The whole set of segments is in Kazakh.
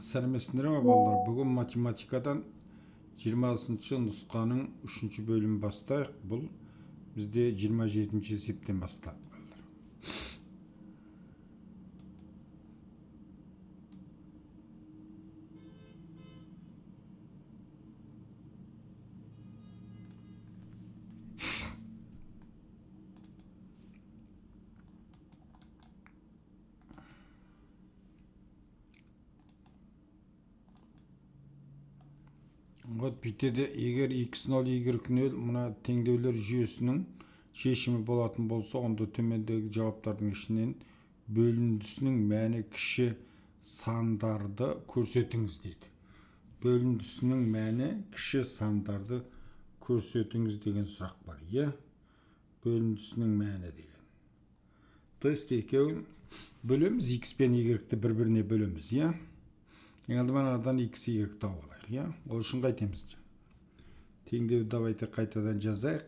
Сәлеметсіңдер ме, балалар? Бүгін математикадан 20 нұсқаның 3 бөлімін бастайық. Бұл бізде 27 есептен басталады, балалар. Вот бүйтеді, егер x0, y0 мына теңдеулер жүйесінің шешімі болатын болса, онда төмендегі жауаптардың ішінен бөліндісінің мәні кіші сандарды көрсетіңіз дейді. Бөліндісінің мәні кіші сандарды көрсетіңіз деген сұрақ бар, иә? Бөліндісінің мәні деген. То есть екеуін бөлеміз, x пен y-ті бір-біріне бөлеміз, иә? Ең алдымен анадан x, y тауып алайық, иә? Ол үшін қайтеміз? Теңдеуді давайте қайтадан жазайық.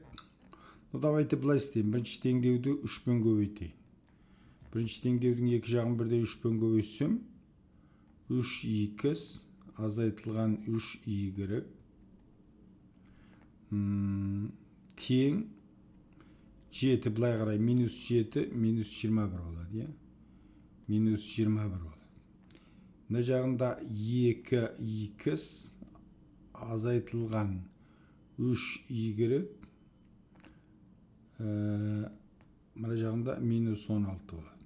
Ну, давайте былай істейін. Бірінші теңдеуді 3-пен көбейтейін. Бірінші теңдеудің екі жағын бірдей 3-пен көбейтсем, 3x азайтылған 3y тең 7, былай қарай минус 7, минус 21 болады, иә? Минус 21 болады. Мына жағында 2x азайтылған 3y, мына жағында минус 16 болады.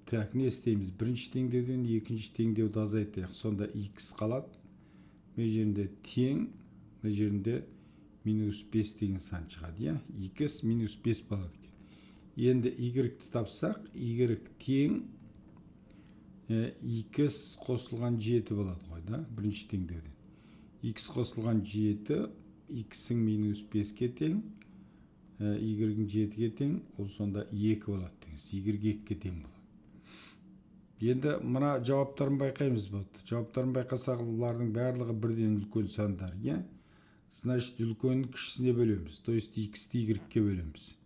Так, не істейміз? Бірінші теңдеуден екінші теңдеуді азайтайық. Сонда x қалады. Мына жерінде тең, мына жерінде минус 5 деген сан шығады, иә? X минус 5 болады екен. Енді y-ті тапсақ, y тең x қосылған 7 болады ғой, да? Бірінші теңдеуден. X қосылған 7, x-ің минус 5-ке тең, y-ің 7-ге тең, ол сонда 2 болады деген. Y 2-ге тең болады. Енді мына жауаптарын байқаймыз болды. Жауаптарын байқасақ, бұлардың барлығы бірден үлкен сандар, иә? Значит, үлкенін кішісіне бөлеміз. То есть x-ті y-ке бөлеміз.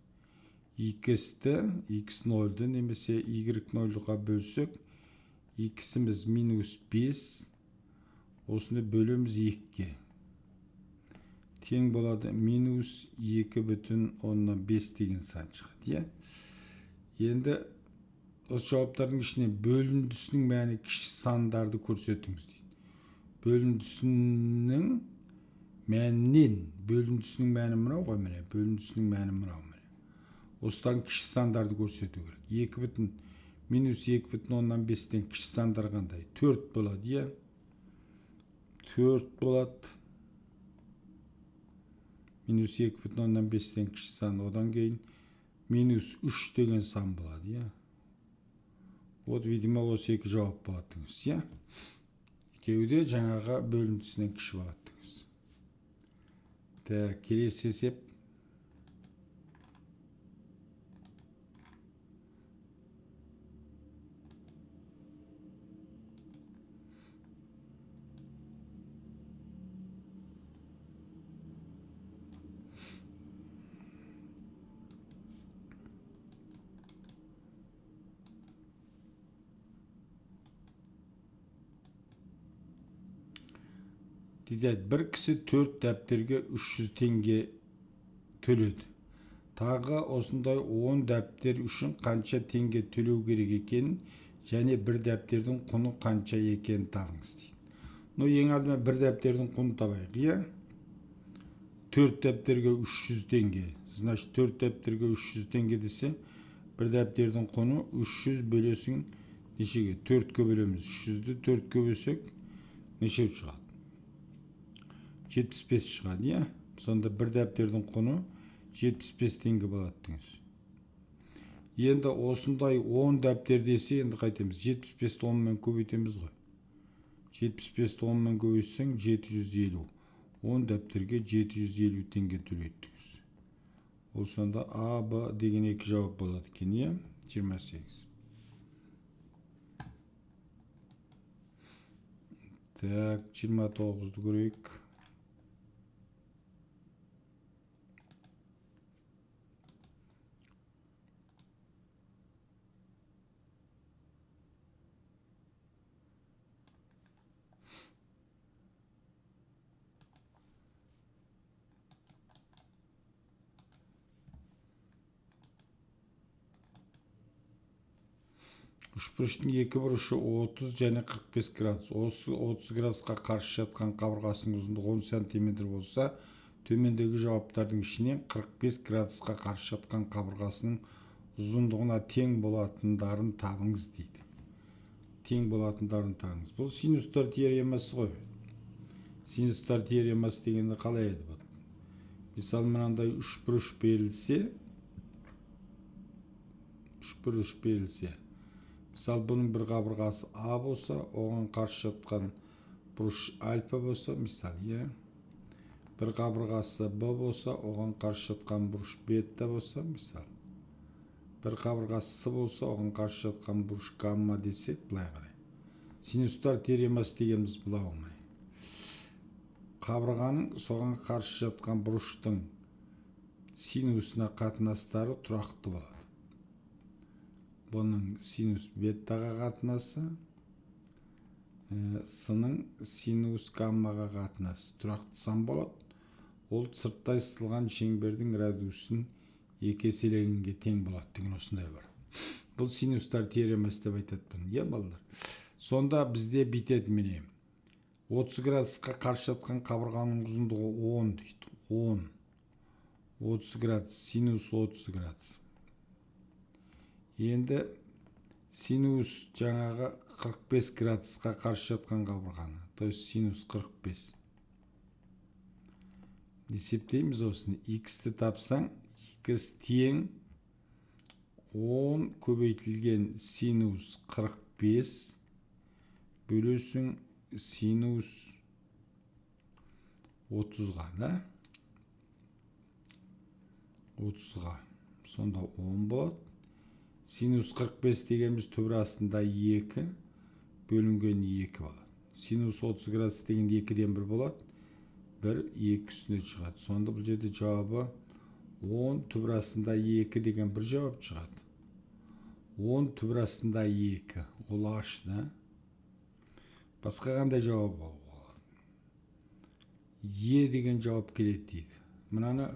X-ті x0-ді немесе y0-ға бөлсек, x-іміз минус 5, осыны бөлеміз 2-ге. Тең болады минус 2,5 деген сан шығады, иә? Енді осы жауаптардың ішінен бөліндісінің мәні кіші сандарды көрсетіңіз дейді. Бөліндісінің мәнінен, бөліндісінің мәні мынау ғой, міне, бөліндісінің мәні мынау, міне. Осыдан кіші сандарды көрсету керек. Минус 2,5-тен кіші сандар қандай? 4 болады, иә? 4 болады. Минус 2,5-тен кіші сан. Одан кейін минус 3 деген сан болады, иә? Вот, видимо, осы екі жауап болады деңіз, иә? Екеуі де жаңағы бөліндісінен кіші болады деңіз. Так, келесі есеп. Дейді, бір кісі 4 дәптерге 300 теңге төледі. Тағы осындай 10 дәптер үшін қанша теңге төлеу керек екенін және бір дәптердің құны қанша екенін табыңыз дейді. Ну, ең алдымен бір дәптердің құнын табайық, иә? 4 дәптерге 300 теңге. Значит, 4 дәптерге 300 теңге десе, бір дәптердің құны 300 бөлесің нешеге? 4-ке бөлеміз. 300-ді 4-ке бөлсек, неше шығады? 75 шығады, иә? Сонда бір дәптердің құны 75 теңге болады деңіз. Енді осындай 10 дәптер десе, енді қайтеміз? 75-ті 10-мен көбейтеміз ғой. 75-ті 10-мен көбейтсең 750. 10 дәптерге 750 теңге төлейді деңіз. Ол сонда А, Б деген екі жауап болады екен, иә? 28. Так, 29-ды көрейік. Үшбұрыштың екі бұрышы 30 және 45 градус. Осы 30 градусқа қарсы жатқан қабырғасының ұзындығы 10 сантиметр болса, төмендегі жауаптардың ішінен 45 градусқа қарсы жатқан қабырғасының ұзындығына тең болатындарын табыңыз дейді. Тең болатындарын табыңыз. Бұл синустар теоремасы ғой. Синустар теоремасы дегенде қалай еді бұл? Мысалы, мынандай үшбұрыш берілсе, үшбұрыш берілсе, мысалы, бұның бір қабырғасы А болса, оған қарсы жатқан бұрыш альфа болса, мысалы, иә, бір қабырғасы Б болса, оған қарсы жатқан бұрыш бета болса, мысалы, бір қабырғасы С болса, оған қарсы жатқан бұрыш гамма десек, былай қарай. Синустар теоремасы дегеніміз былай оңай. Қабырғаның соған қарсы жатқан бұрыштың синусына қатынастары тұрақты болады. Бұның синус бетаға қатынасы, С-ның синус гаммаға қатынасы тұрақты сан болады. Ол сырттай сызылған шеңбердің радиусын екі еселегенге тең болады деген осындай бар. Бұл синустар теоремасы деп айтады бұны, иә, балалар? Сонда бізде бүйтеді міне. 30 градусқа қарсы жатқан қабырғаның ұзындығы 10 дейді. 10. 30 градус, синус 30 градус. Енді синус жаңағы 45 градусқа қарсы жатқан қабырғаны, то есть синус 45. Есептейміз осыны. X-ті тапсаң, X тең 10 көбейтілген синус 45 бөлесің синус 30-ға, да? 30-ға. Сонда 10 болады. Синус 45 дегеніміз түбір астында 2 бөлінген 2 болады. Синус 30 градус дегенде 2-ден 1 болады. 1, 2 үстіне шығады. Сонда бұл жерде жауабы 10 түбір астында 2 деген бір жауап шығады. 10 түбір астында 2. Ол аш, да? Басқа қандай жауап болады? Е деген жауап келеді дейді. Мынаны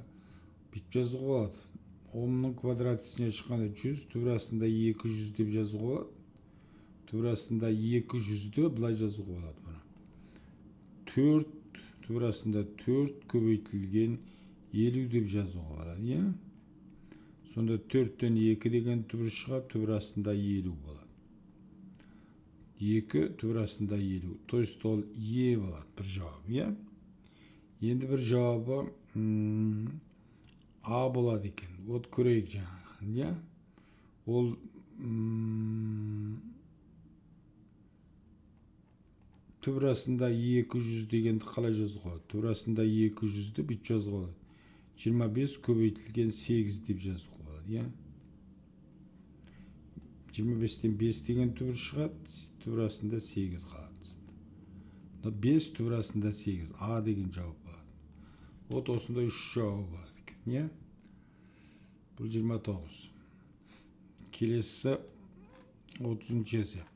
бүйтіп жазуға болады. 10-ның квадраты үстіне шыққанда 100, түбір астында 200 деп жазуға болады. Түбір астында 200-ді былай жазуға болады бұны. 4, түбір астында 4 көбейтілген 50 деп жазуға болады, иә? Сонда 4-тен 2 деген түбір шығады, түбір астында 50 болады. 2 түбір астында 50. То есть ол Е болады бір жауап, иә? Енді бір жауабы А болады екен. Вот көрейік жаңағы, иә? Ол түбір астында 200 дегенді қалай жазуға болады? Түбір астында 200-ді бүйтіп жазуға болады. 25 көбейтілген 8 деп жазуға болады, иә? 25-тен 5 деген түбір шығады, түбір астында 8 қалады. 5 түбір астында 8, А деген жауап болады. Вот осындай 3 жауап болады екен, иә? Бұл 29. Келесі 30 есеп.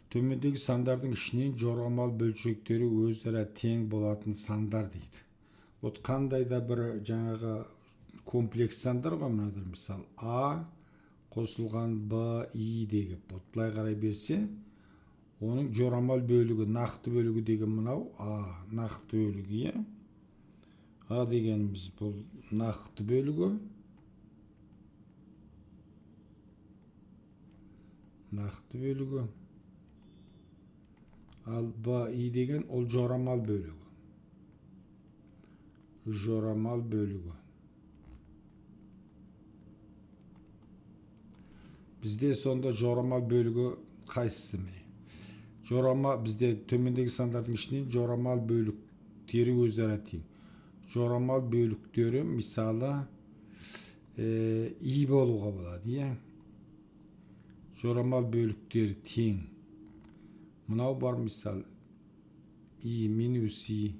Төмендегі сандардың ішінен жорамал бөлшектері өзара тең болатын сандар дейді. Вот қандай да бір жаңағы комплекс сандар ғой мынадар, мысалы А қосылған Б, И деген. Вот былай қарай берсе, оның жорамал бөлігі, нақты бөлігі деген мынау А, нақты бөлігі, иә? А дегеніміз бұл нақты бөлігі. Нақты бөлігі. Ал Б, И деген ол жорамал бөлігі. Жорамал бөлігі. Бізде сонда жорамал бөлігі қайсысы міне? Жорама бізде төмендегі сандардың ішінен жорамал бөліктері өзара тең. Жорамал бөліктері мысалы И болуға болады, иә? Жорамал бөліктері тең. Мынау бар мысалы И минус И,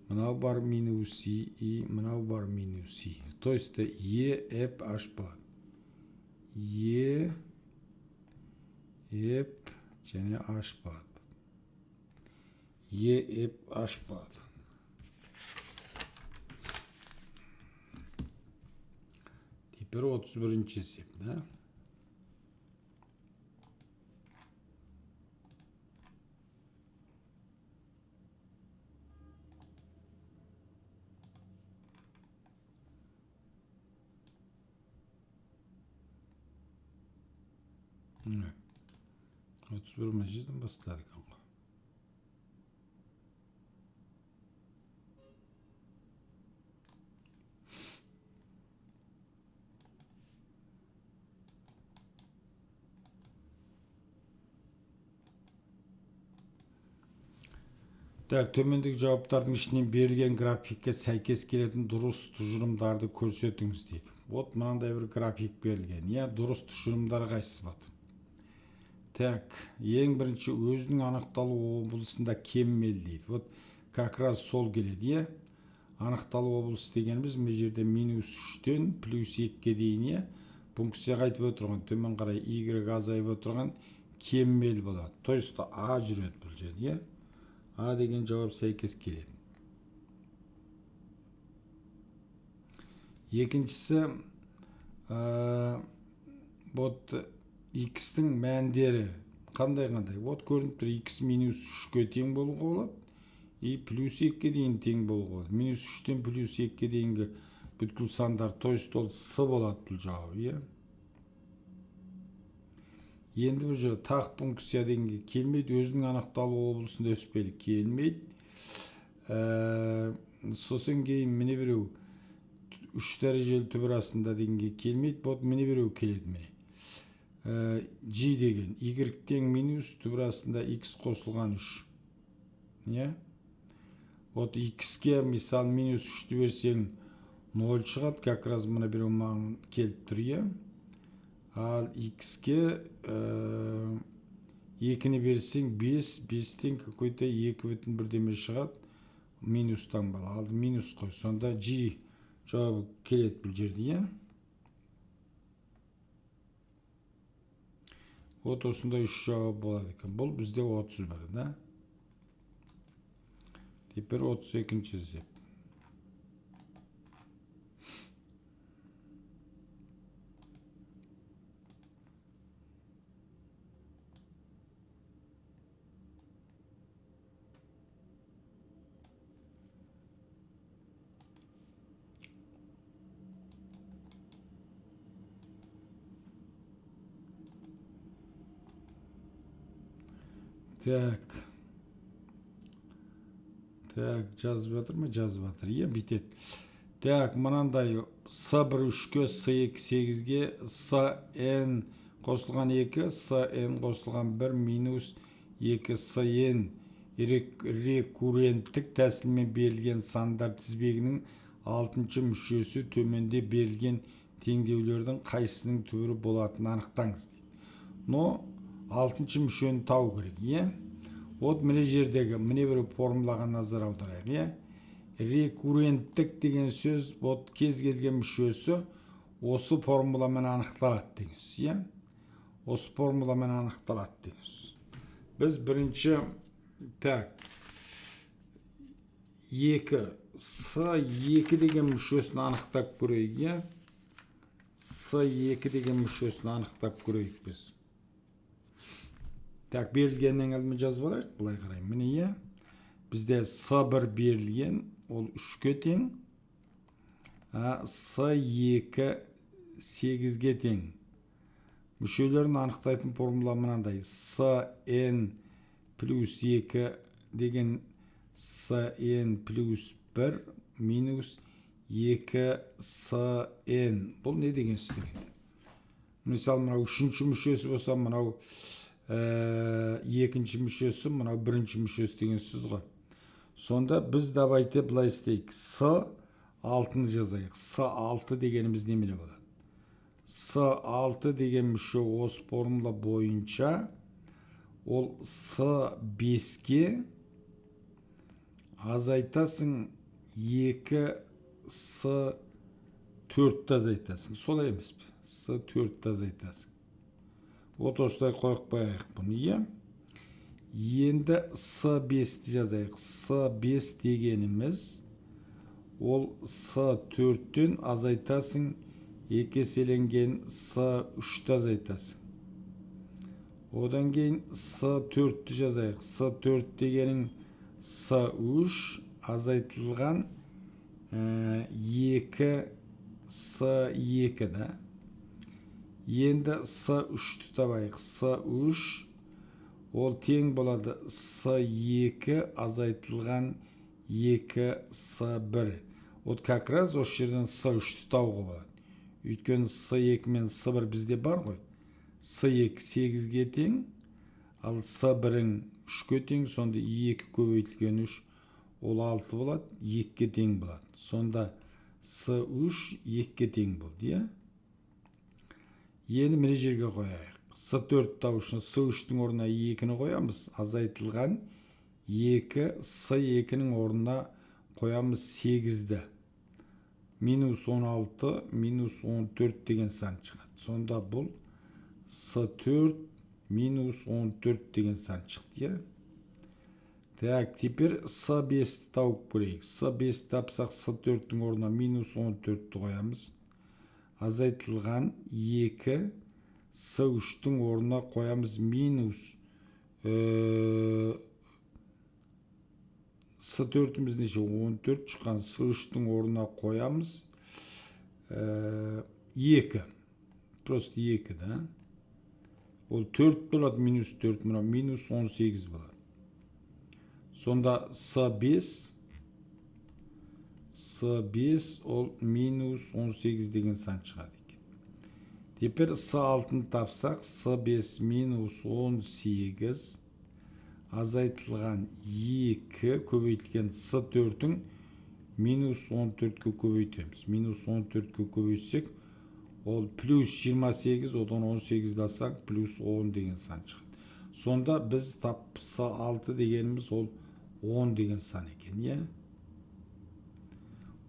Мынау бар минус и, и мынау бар минус и. То есть Е, F, H болады. Е, F және H болады. Е, F, H болады. Теперь 31-ші есеп, да? Міне. 31 мына жерден бастады екен ғой. Так, төмендегі жауаптардың ішінен берілген графикке сәйкес келетін дұрыс тұжырымдарды көрсетіңіз дейді. Вот мынандай бір график берілген. Иә, дұрыс тұжырымдар қайсысы болады? Так, ең бірінші өзінің анықталу облысында кемімелі дейді. Вот как раз сол келеді, иә. Анықталу облысы дегеніміз мына жерде минус 3-тен плюс 2-ге дейін, иә. Функция қайтып отырған, төмен қарай y азайып отырған кемімелі болады. То есть А жүреді бұл жерде, иә. А деген жауап сәйкес келеді. Екіншісі, вот x-тің мәндері қандай-қандай. Вот көрініп тұр, x минус 3-ке тең болуға болады и плюс 2-ге дейін тең болуға болады. Минус 3-тен плюс 2-ге дейінгі бүткіл сандар, то есть ол с болады бұл жауап, иә. Енді бұл жерде тақ функция дегенге келмейді, өзінің анықталу облысында өспелі келмейді. Сосын кейін міне біреу 3 дәрежелі түбір астында дегенге келмейді. Вот міне біреу келеді міне. G деген y тең минус түбір астында x қосылған 3. Иә? Вот x-ке мысал минус 3-ті берсең 0 шығады, как раз мына біреу маған келіп тұр, иә. Ал x-ке 2-ні берсең 5, 5-тен какой-то 2 бүтін бірдеме шығады, минустан бала. Алды минус қой, сонда G жауабы келеді бұл жерде, иә. Вот осындай 3 жауап болады екен. Бұл бізде 31, да? Теперь 32-ші есеп. Так. Так, жазып жатыр ма? Жазып жатыр. Иә, бүйтеді. Так, мынандай С1 3-ке, С2 8-ге, СН қосылған 2, СН қосылған 1 минус 2 СН рекурренттік тәсілмен берілген сандар тізбегінің 6-шы мүшесі төменде берілген теңдеулердің қайсысының түбірі болатынын анықтаңыз дейді. Но 6-шы мүшені табу керек, иә? Вот міне жердегі міне бір формулаға назар аударайық, иә? Рекурренттік деген сөз, вот кез келген мүшесі осы формуламен анықталады деген сөз, иә? Осы формуламен анықталады деген сөз. Біз бірінші, так, 2, С2 деген мүшесін анықтап көрейік, иә? С2 деген мүшесін анықтап көрейік біз. Так, берілгеннен алдымен жазып алайық, былай қарай. Міне, иә, бізде С1 берілген, ол 3-ке тең, С2 8-ге тең. Мүшелерін анықтайтын формула мынандай. СН плюс 2 деген СН плюс 1 минус 2 СН. Бұл не деген сөз дегенде? Мысалы, мынау үшінші мүшесі болса, мынау екінші мүшесі, мынау бірінші мүшесі деген сөз ғой. Сонда біз давайте былай істейік. С6-ны жазайық. С6 дегеніміз немене болады? С6 деген мүше осы формула бойынша ол С5-ке Азайтасың 2 С 4-ті азайтасың. Солай емес пе? С 4-ті азайтасың. Вот осылай қойып қояйық бұны, иә? Енді С 5-ті жазайық. С 5 дегеніміз ол С 4-тен азайтасың 2 еселенген С 3-ті азайтасың. Одан кейін С 4-ті жазайық. С 4 дегенің С 3 азайтылған 2 С 2 да. Енді С 3-ті табайық. С 3 ол тең болады С 2 азайтылған 2 С 1. Вот как раз осы жерден С 3-ті табуға болады. Өйткені С 2 мен С 1 бізде бар ғой. С 2 8-ге тең, ал С 1-ің 3-ке тең, сонда 2 көбейтілген 3 ол 6 болады, 2-ге тең болады. Сонда С 3 2-ге тең болды, иә? Енді мына жерге қояйық. С 4 табу үшін С 3-тің орнына 2-ні қоямыз, азайтылған 2 С 2-нің орнына қоямыз 8-ді. Минус 16, минус 14 деген сан шығады. Сонда бұл С 4 минус 14 деген сан шықты, иә? Так, теперь С 5-ті тауып көрейік. С 5 тапсақ, С 4-тің орнына минус 14-ті қоямыз. Азайтылған 2 С 3-тің орнына қоямыз минус С 4-іміз неше? 14 шыққан. С 3-тің орнына қоямыз 2. Просто 2, да? Ол 4 болады, минус 4, мынау минус 18 болады. Сонда С 5, С 5 ол минус 18 деген сан шығады екен. Теперь С 6-ны тапсақ, С 5 минус 18 азайтылған 2 көбейтілген С 4-ің минус 14-ке көбейтеміз. Минус 14-ке көбейтсек, ол плюс 28, одан 18-ді алсақ, плюс 10 деген сан шығады. Сонда біз тап С 6 дегеніміз ол 10 деген сан екен, иә?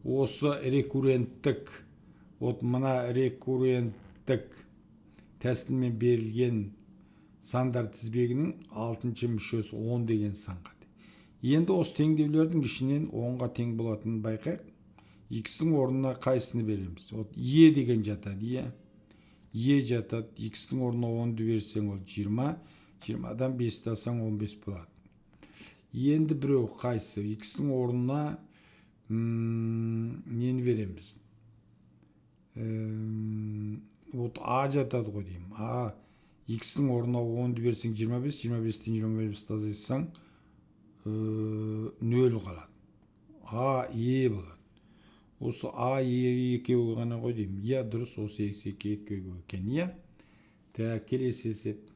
Осы рекурренттік, вот мына рекурренттік тәсілмен берілген сандар тізбегінің 6-шы мүшесі 10 деген санға тең. Енді осы теңдеулердің ішінен 10-ға тең болатынын байқайық. X-тің орнына қайсыны береміз? Вот Е деген жатады, иә? Е жатады. X-тің орнына 10-ды берсең, ол 20. 20-дан 5-ті алсаң, 15 болады. Енді біреу қайсы? X-тің орнына нені береміз? Вот А жатады ғой деймін. А, X-тің орнына 10-ды берсең 25, 25-тен 25-ті азайтсаң, 0 қалады. А, Е болады. Осы А, Е екеуі ғана ғой деймін. Иә, дұрыс, осы екі екеуі екен, иә? Так, келесі есеп.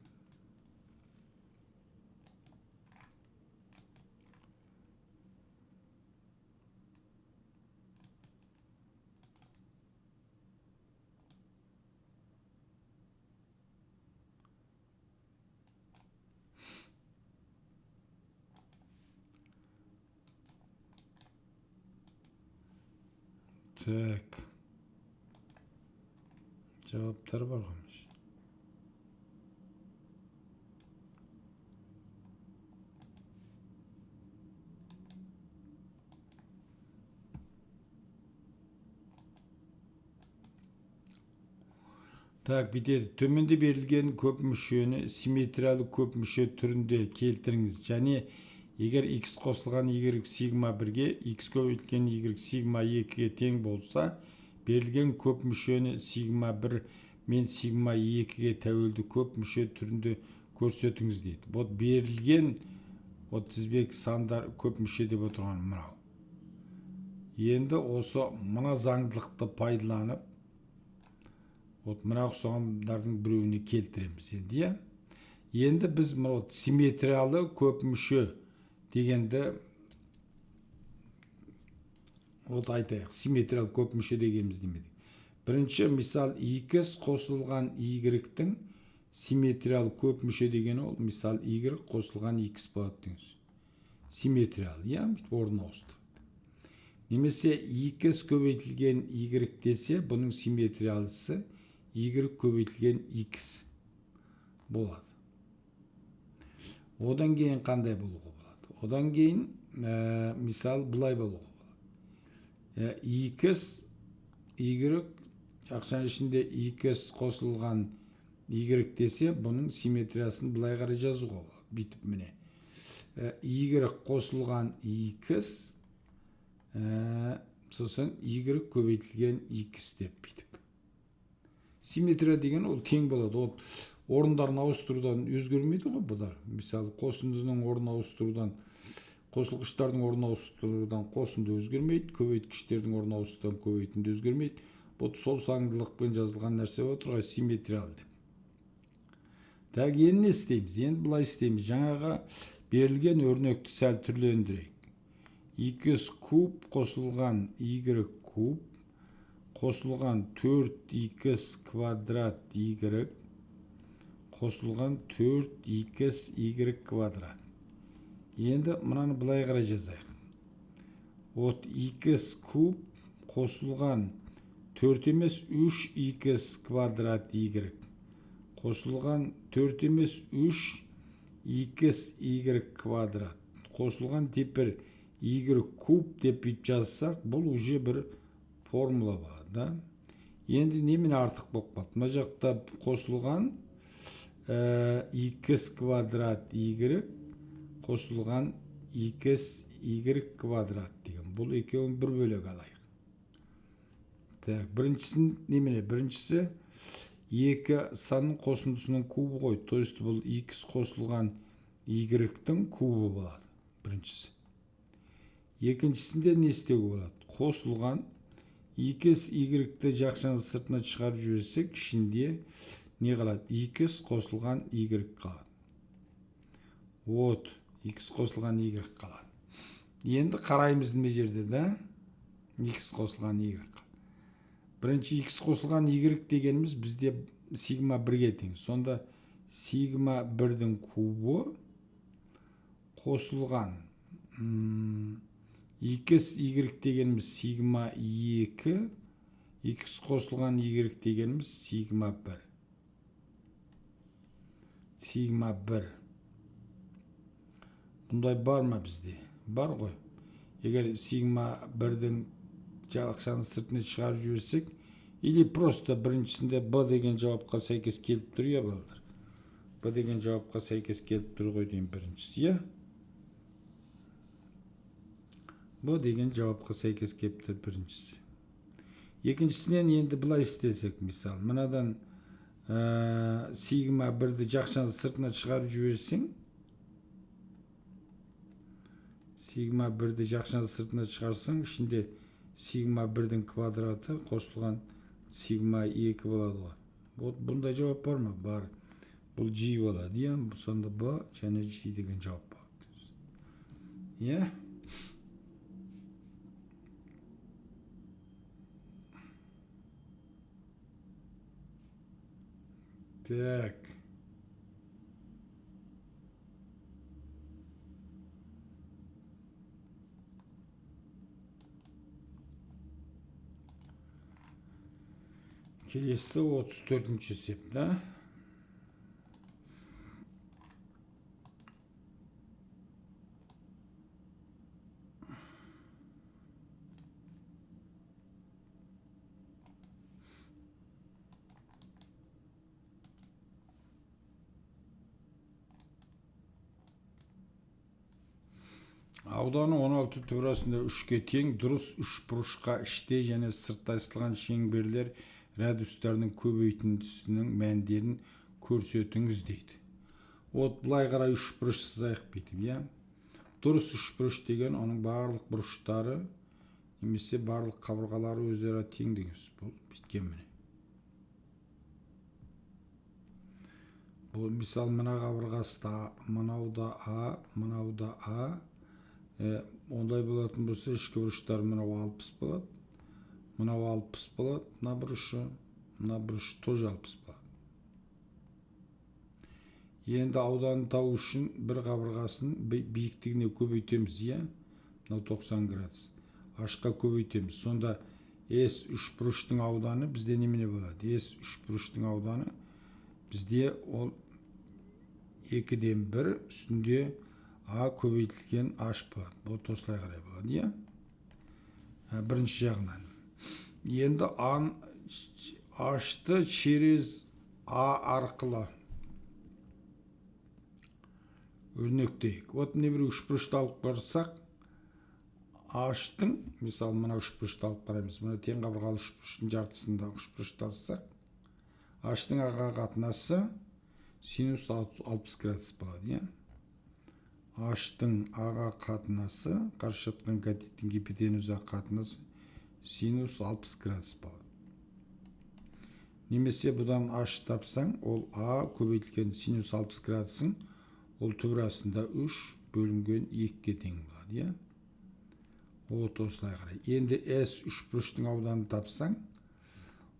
Так. Жауаптар бар ғой. Так, бүйтеді. Төменде берілген көп мүшені симметриялы көп мүше түрінде келтіріңіз. Және егер x қосылған y сигма 1-ге, x көбейтілген y сигма 2-ге тең болса, берілген көп мүшені сигма 1 мен сигма 2-ге тәуелді көп мүше түрінде көрсетіңіз дейді. Вот берілген вот тізбек сандар көп мүше деп отырған мынау. Енді осы мына заңдылықты пайдаланып, вот мына ұқсағандардың біреуіне келтіреміз енді, иә? Енді біз мынау симметриялы көп мүше дегенді вот айтайық. Симметриялы көп мүше дегеніміз неме дейік? Бірінші мысал x қосылған y-тің симметриялы көп мүше дегені ол мысал y қосылған x болады деген сөз. Симметриялы, иә, бүйтіп орын ауыстырды. Немесе x көбейтілген y десе, бұның симметриялысы y көбейтілген x болады. Одан кейін қандай болуға болады? Одан кейін мысал былай болуға болады. X, y, жақшаның ішінде x қосылған y десе, бұның симметриясын былай қарай жазуға болады. Бүйтіп міне. Y қосылған x, сосын y көбейтілген x деп бүйтіп. Симметрия деген ол тең болады. Ол орындарын ауыстырудан өзгермейді ғой бұлар. Мысалы, қосындының орнын ауыстырудан, қосылғыштардың орнын ауыстырудан қосынды өзгермейді, көбейткіштердің орнын ауыстырудан көбейтінді өзгермейді. Бұл сол заңдылықпен жазылған нәрсе болып отыр ғой, симметриялы деп. Так, енді не істейміз? Енді былай істейміз. Жаңағы берілген өрнекті сәл түрлендірейік. X куб қосылған y куб қосылған 4x квадрат y қосылған 4x y квадрат. Енді мынаны былай қарай жазайық. Вот x куб қосылған 4 емес 3x квадрат y қосылған 4 емес 3x y квадрат қосылған теперь y куб деп бүйтіп жазсақ, бұл уже бір формула болады, да? Енді немен артық болып қалды? Мына жақта қосылған x квадрат y қосылған x y квадрат деген. Бұл екеуін бір бөлек алайық. Так, біріншісін немене? Біріншісі екі санның қосындысының кубы ғой. То есть бұл x қосылған y-тің кубы болады біріншісі. Екіншісінде не істеуге болады? Қосылған x y-ті жақшаның сыртына шығарып жіберсек, ішінде не қалады? X қосылған y қалады. Вот, x қосылған y қалады. Енді қараймыз мына жерде, да? X қосылған y. Бірінші x қосылған y дегеніміз бізде сигма 1-ге тең. Сонда сигма 1-дің кубы қосылған x y дегеніміз сигма 2, x қосылған y дегеніміз сигма 1. Сигма 1. Бұндай бар ма бізде? Бар ғой. Егер сигма 1-дің жақшаның сыртына шығарып жіберсек, или просто біріншісінде B деген жауапқа сәйкес келіп тұр, иә, балалар? B деген жауапқа сәйкес келіп тұр ғой деймін біріншісі, иә? B деген жауапқа сәйкес келіп тұр біріншісі. Екіншісінен енді былай істесек, мысалы, мынадан сигма 1-ді жақшаның сыртына шығарып жіберсең, сигма 1-ді жақшаның сыртына шығарсаң, ішінде сигма 1-дің квадраты қосылған сигма 2 болады ғой. Вот бұндай жауап бар ма? Бар. Бұл G болады, иә? Сонда B және G деген жауап болады. Иә? Так. Келесі 34-ші есеп, да? Ауданы 16 түбірасында 3-ке тең дұрыс үш бұрышқа іште және сыртта ысылған шеңберлер радиустарының көбейтіндісінің мәндерін көрсетіңіз дейді. Вот былай қарай үш бұрыш сызайық бүйтіп, иә? Дұрыс үш бұрыш деген оның барлық бұрыштары немесе барлық қабырғалары өзара тең деген сөз. Бұл біткен міне. Бұл мысал мына қабырғасы да, мынау да А, мынау да А. Ондай болатын болса ішкі бұрыштар мынау 60 болады. Мынау 60 болады, мына бұрышы, мына бұрышы тоже 60 болады. Енді ауданын табу үшін бір қабырғасын биіктігіне көбейтеміз, иә? Мынау 90 градус. H-қа көбейтеміз. Сонда S үшбұрыштың ауданы бізде немене болады? S үшбұрыштың ауданы бізде ол 2-ден 1 үстінде А көбейтілген H болады. Бұл осылай қарай болады, иә? Бірінші жағынан. Енді H-ты через А арқылы өрнектейік. Вот міне бір үшбұрышты алып барсақ, H-тың, мысалы, мына үшбұрышты алып қараймыз. Мына тең қабырғалы үшбұрыштың жартысындағы үшбұрышты алсақ, H-тың А-ға қатынасы синус 60 градус болады, иә? H-тың А-ға қатынасы, қарсы жатқан катеттің гипотенузаға қатынасы синус 60 градус болады. Немесе бұдан H тапсаң, ол А көбейтілген синус 60 градусың, ол түбір астында 3 бөлінген 2-ге тең болады, иә? Вот осылай қарай. Енді S үшбұрыштың ауданын тапсаң,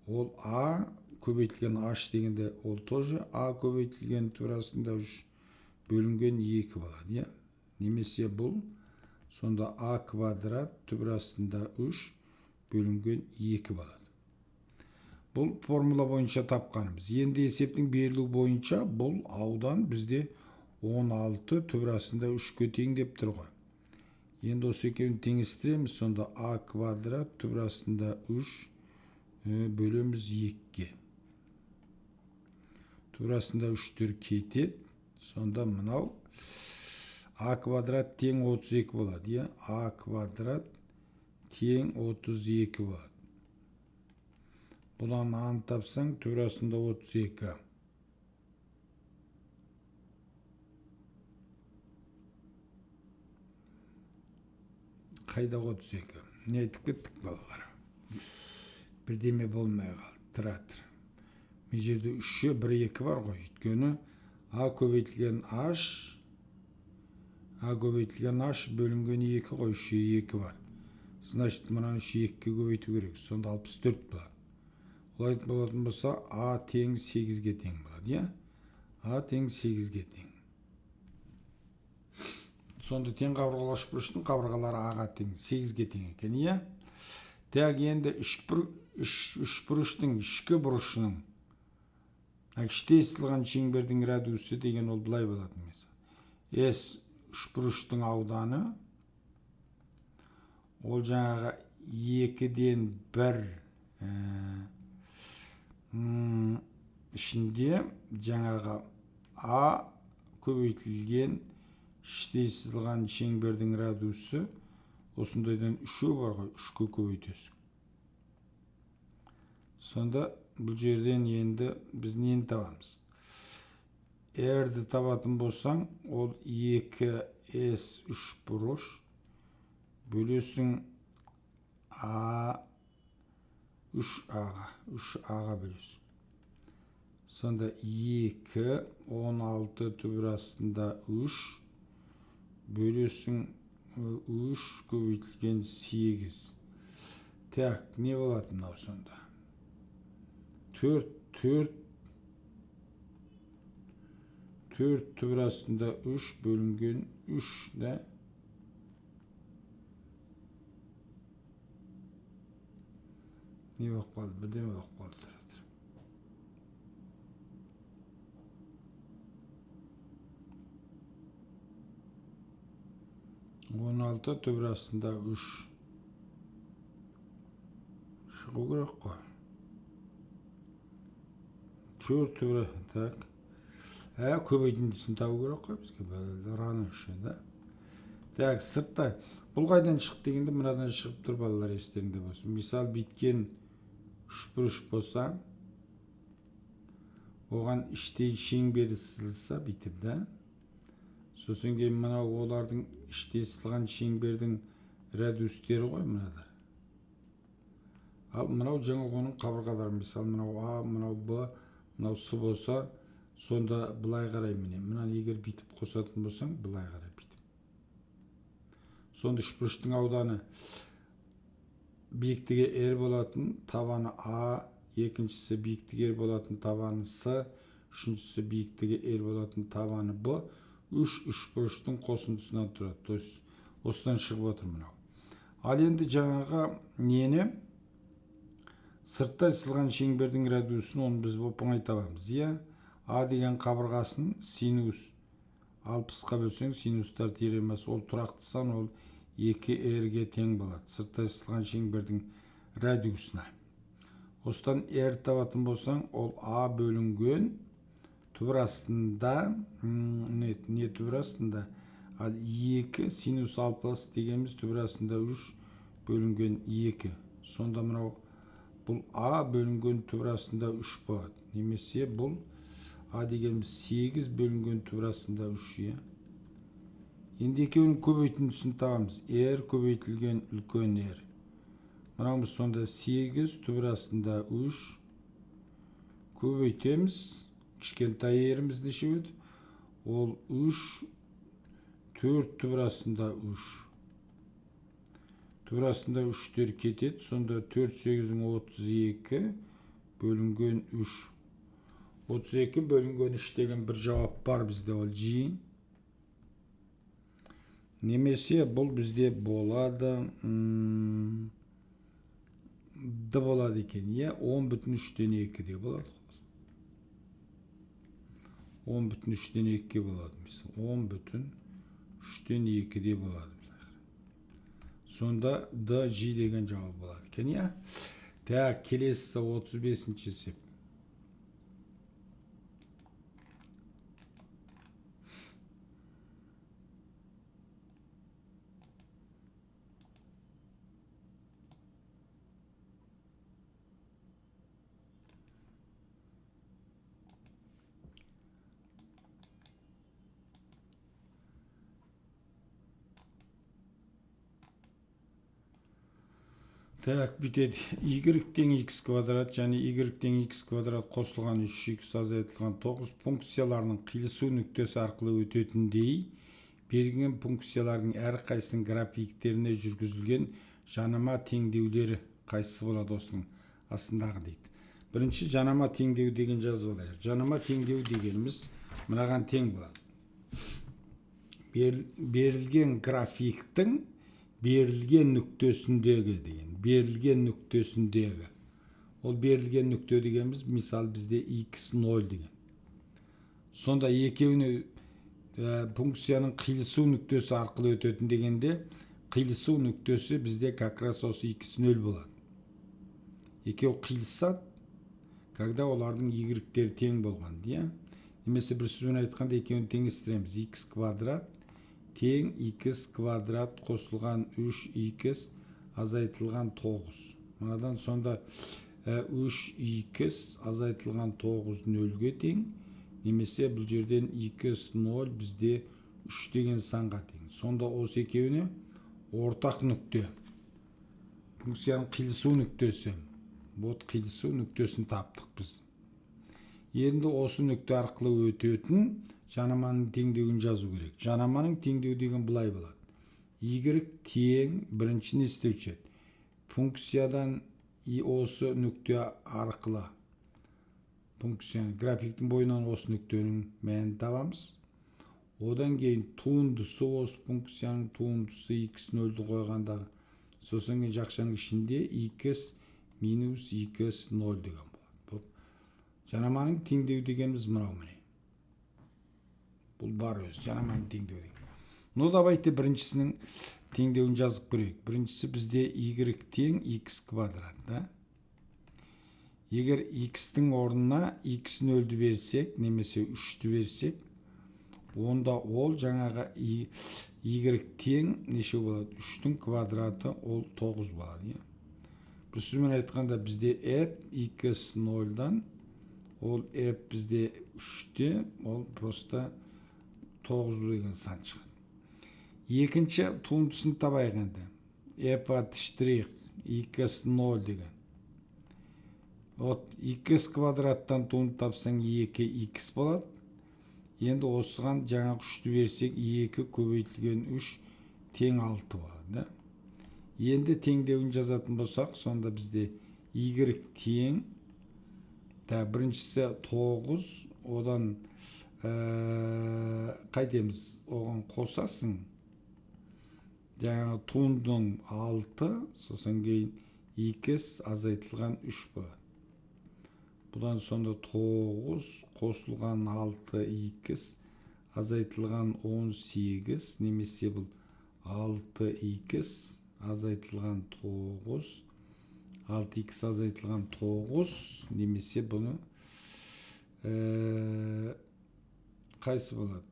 ол А көбейтілген H дегенде, ол тоже А көбейтілген түбір астында 3 бөлінген 2 болады, иә? Немесе бұл сонда А квадрат түбір астында 3 бөлінген 2 болады. Бұл формула бойынша тапқанымыз. Енді есептің берілуі бойынша бұл аудан бізде 16 түбір астында 3-ке тең деп тұр ғой. Енді осы екеуін теңестіреміз, сонда А квадрат түбір астында 3 бөлеміз 2-ге. Түбір астында 3-тер кетеді, сонда мынау А квадрат тең 32 болады, иә? А квадрат тең 32 болады. Бұдан А-ны тапсаң, түбір астында 32. Қайда 32? Не айтып кеттік, балалар? Бірдеме болмай қалды, тұра тұр. Мына жерде 3-е 1 2 бар ғой, өйткені А көбейтілген H, А көбейтілген H бөлінген 2 ғой, 3-е 2 бар. Значит, мынаны 3-е 2-ге көбейту керек, сонда 64 болады. Олай болатын болса, А тең 8-ге тең болады, иә? А тең 8-ге тең. Сонда тең қабырғалы үшбұрыштың қабырғалары А-ға тең, 8-ге тең екен, иә? Так, енді үшбұрыштың ішкі бұрышының іштей сызылған шеңбердің радиусы деген ол былай болады, мысалы. S үшбұрыштың ауданы ол жаңағы 2-ден 1 ішінде жаңағы А көбейтілген іштей сызылған шеңбердің радиусы осындайдан 3 бар ғой, 3-ке көбейтесің. Сонда бұл жерден енді біз нені табамыз? R-ді табатын болсаң, ол 2S үшбұрыш бөлесің А 3А-ға, 3А-ға бөлесің. Сонда 2, 16 түбір астында 3 бөлесің 3 көбейтілген 8. Так, не болады мынау сонда? 4, 4, 4 түбір астында 3 бөлінген 3, да? Не болып қалды? Бірдеме болып қалды. 16 түбір астында 3 шығу керек қой. 4 түбір, так. Көбейтіндісін табу керек қой бізге, раны үшін, да? Так, сыртта бұл қайдан шықты дегенде мынадан шығып тұр, балалар, естеріңде болсын. Мысал, бүйткен үшбұрыш болса, оған іштей шеңбері сызылса бүйтіп, да? Сосын кейін мынау олардың іштей сызылған шеңбердің радиустері ғой мыналар. Ал мынау жаңағы оның қабырғалары, мысалы, мынау А, мынау Б, мынау С болса, сонда былай қарай міне. Мынаны егер бүйтіп қосатын болсаң, былай қарай бүйтіп. Сонда үшбұрыштың ауданы биіктігі R болатын табаны А, екіншісі биіктігі R болатын табаны С, Үшіншісі биіктігі R болатын табаны B. Үш үшбұрыштың қосындысынан тұрады. То есть осыдан шығып отыр мынау. Ал енді жаңағы нені сырттай сызылған шеңбердің радиусын, оны біз оп-оңай табамыз. Иә, А деген қабырғасын синус 60-қа бөлсең, синустар теоремасы, ол тұрақты сан, ол 2R-ге тең болады. Сырттай сызылған шеңбердің радиусына. Осыдан R табатын болсаң, ол А бөлінген түбір астында, не түбір астында, ал 2 синус 60 дегеніміз түбір астында 3 бөлінген 2. Сонда мынау бұл А бөлінген түбір астында 3 болады. Немесе бұл А дегеніміз 8 бөлінген түбір астында 3, иә. Енді екеуінің көбейтіндісін табамыз. R көбейтілген үлкен R. Мынауымыз сонда 8 түбір астында 3 көбейтеміз. Кішкентай R-іміз неше өт? Ол 3, 4 түбір астында 3. Түбір астында 3-тер кетеді. Сонда 4 сегізің 32 бөлінген 3. 32 бөлінген 3 деген бір жауап бар бізде, ол G. Немесе бұл бізде болады, Д болады екен, иә, 10,3 де болады. 10,3 де болады, мысалы, 10,3 де болады. Сонда Д, G деген жауап болады екен, иә. Так, келесі 35-ші есеп. Так, бүйтеді. Y тең x квадрат және y тең x квадрат қосылған 3x азайтылған 9 функцияларының қиылысу нүктесі арқылы өтетіндей берілген функциялардың әрқайсысының графиктеріне жүргізілген жанама теңдеулері қайсысы болады осының астындағы дейді. Бірінші жанама теңдеу деген жазып алайық. Жанама теңдеу дегеніміз мынаған тең болады. Берілген графиктің берілген нүктесіндегі деген, берілген нүктесіндегі. Ол берілген нүкте дегеніміз, мысал бізде x 0 деген. Сонда екеуіне функцияның қиылысу нүктесі арқылы өтетін дегенде, қиылысу нүктесі бізде как раз осы x 0 болады. Екеуі қиылысады, когда олардың y-тері тең болған, иә? Немесе бір сөзбен айтқанда екеуін теңестіреміз. X квадрат тең x квадрат қосылған 3x азайтылған 9. Мынадан сонда 3x азайтылған 9 нөлге тең. Немесе бұл жерден x 0 бізде 3 деген санға тең. Сонда осы екеуіне ортақ нүкте. Функцияның қиылысу нүктесі. Вот қиылысу нүктесін таптық біз. Енді осы нүкте арқылы өтетін жанаманың теңдеуін жазу керек. Жанаманың теңдеуі деген былай болады. Y тең бірінші не істеуші еді? Функциядан и осы нүкте арқылы функцияны графиктің бойынан осы нүктенің мәнін табамыз. Одан кейін туындысы осы функцияның туындысы x нөлді қойғандағы, сосын кейін жақшаның ішінде x минус x ноль деген болады. Бұл жанаманың теңдеуі дегеніміз мынау міне. Бұл бар өзі жанаманың теңдеуі деген. Ну, давайте біріншісінің теңдеуін жазып көрейік. Біріншісі бізде y тең x квадрат, да? Егер x-тің орнына x нөлді берсек, немесе 3-ті берсек, онда ол жаңағы y тең неше болады? 3-тің квадраты ол 9 болады, иә? Бір сөзбен айтқанда бізде f x нольдан, ол f бізде 3-те, ол просто 9 деген сан шығады. Екінші туындысын табайық енді. F от штрих x ноль деген. Вот x квадраттан туынды тапсаң 2x болады. Енді осыған жаңағы 3-ті берсек 2 көбейтілген 3 тең 6 болады, да? Енді теңдеуін жазатын болсақ, сонда бізде y тең, да, біріншісі 9, Одан қайтеміз? Оған қосасың жаңағы туындың 6, сосын кейін x азайтылған 3 болады. Бұдан сонда 9 қосылған 6x азайтылған 18, немесе бұл 6x азайтылған 9, 6x азайтылған 9, немесе бұны қайсы болады?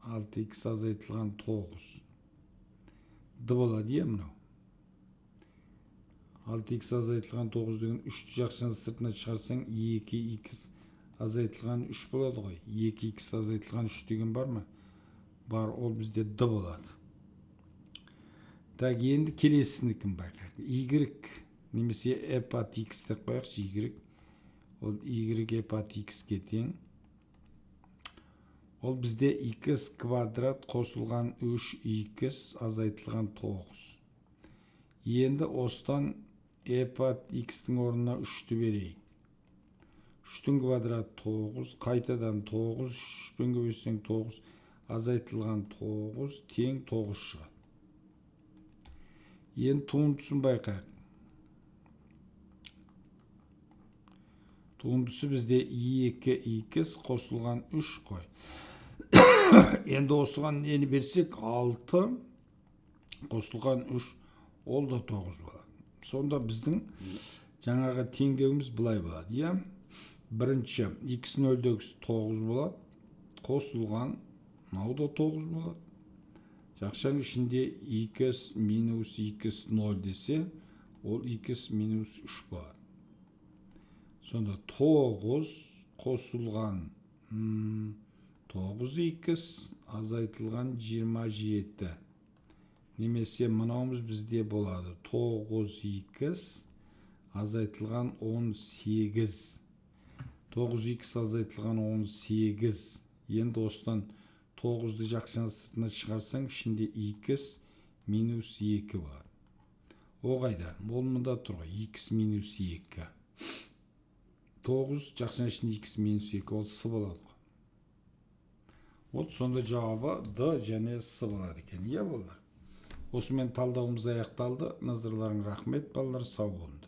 6x азайтылған 9 д болады, иә. Мынау 6x азайтылған 9 деген 3-ті жақшаның сыртына шығарсаң, 2x азайтылған 3 болады ғой. 2x азайтылған 3 деген бар ма? Бар, ол бізде д болады. Так, енді келесінікін байқайық. Y немесе f от x деп қояйықшы. Y, ол y f от x-ке тең. Ол бізде x квадрат қосылған 3x азайтылған 9. Енді осыдан f от x-тің орнына 3-ті берейік. 3-тің квадраты 9, қайтадан 9, 3-пен көбейтсең 9, азайтылған 9 тең 9 шығады. Енді туындысын байқайық. Туындысы бізде 2x қосылған 3 қой. Енді осыған нені берсек, 6 қосылған 3, ол да 9 болады. Сонда біздің жаңағы теңдеуіміз былай болады, иә? Бірінші x нөлдегісі 9 болады, қосылған мынау да 9 болады. Жақшаның ішінде x минус x 0 десе, ол x минус 3 болады. Сонда 9 қосылған 9x азайтылған 27, немесе мынауымыз бізде болады 9x азайтылған 18. 9x азайтылған 18. Енді осыдан 9-ды жақшаның сыртына шығарсаң, ішінде x минус 2 болады. О қайда? Ол мында тұр ғой, x минус 2. 9 жақшаның ішінде x минус 2, ол с болады ғой. Вот сонда жауабы д және с болады екен, иә, балалар? Осымен талдауымыз аяқталды. Назарларыңа рахмет, балалар, сау болыңдар.